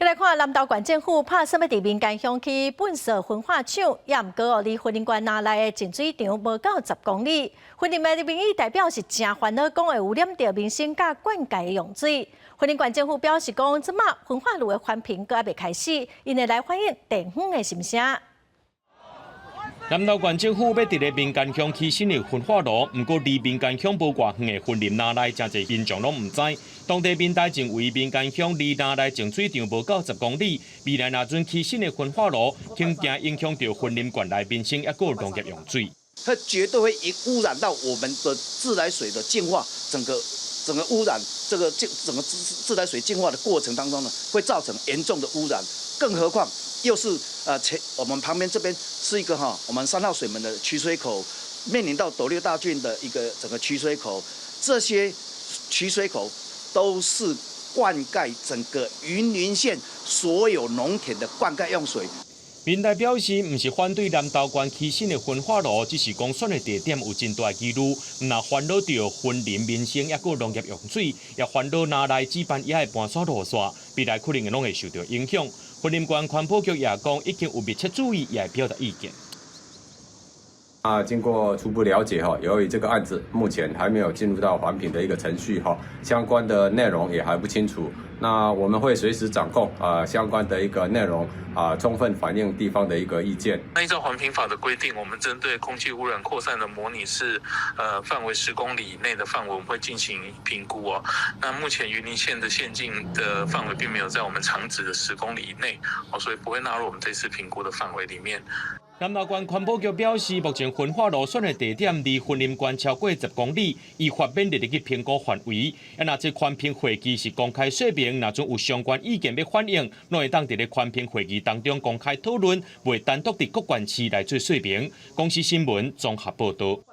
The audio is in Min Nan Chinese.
來看南投縣政府拍算欲佇民間鄉起糞埽焚化廠，也毋過哦，離雲林縣林內的淨水場無夠10公里。雲林的民意代表是誠煩惱，講會污染著民生佮灌溉的用水。雲林縣政府表示講，這馬焚化爐的環評閣猶未開始，𪜶會來反映地方的心聲。南投縣政府欲佇咧民間鄉起新的焚化爐，毋過離民間鄉無偌遠的雲林林內，誠濟民眾攏毋知。當地民代認為民間鄉離林內淨水場無夠10公里，未來若準起新的焚化爐，恐驚影響著雲林縣內民生抑閣農業用水。它絕對會污染到我們的自來水的淨化，整個整個污染，這個淨整個自自來水淨化的過程當中呢，會造成嚴重的污染。更何況又是前我們旁邊這邊是一個哈，我們3號水門的取水口，面臨到斗六大圳的一個整個取水口，這些取水口都是灌溉整個雲林縣所有農田的灌溉用水。民代表示，毋是反對南投縣起新的焚化爐，只是講選的地點有真大疑慮，毋但煩惱著雲林民生抑閣農業用水，也煩惱林內舉辦遐的盤山路線，未來可能攏會受著影響。雲林縣環保局也講，已經有密切注意，也會表達意見。啊，經過初步了解哈，由於這個案子目前還沒有進入到環評的一個程序哈，相關的內容也還不清楚。那我們會隨時掌控啊相關的一個內容啊，充分反映地方的一個意見。那依照環評法的規定，我們針對空氣污染擴散的模擬是，範圍10公里以內的範圍，我們會進行評估哦。那目前雲林縣的縣境的範圍並沒有在我們廠址的十公里以內，哦，所以不會納入我們這次評估的範圍裡面。南投縣環保局表示，目前焚化爐選的地點離雲林縣超過十公里，依法免列入去評估範圍。啊，若這環評會議是公開說明，若準有相關意見欲反映，攏會當佇咧環評會議當中公開討論，袂單獨佇各縣市來做說明。公視新聞綜合報導。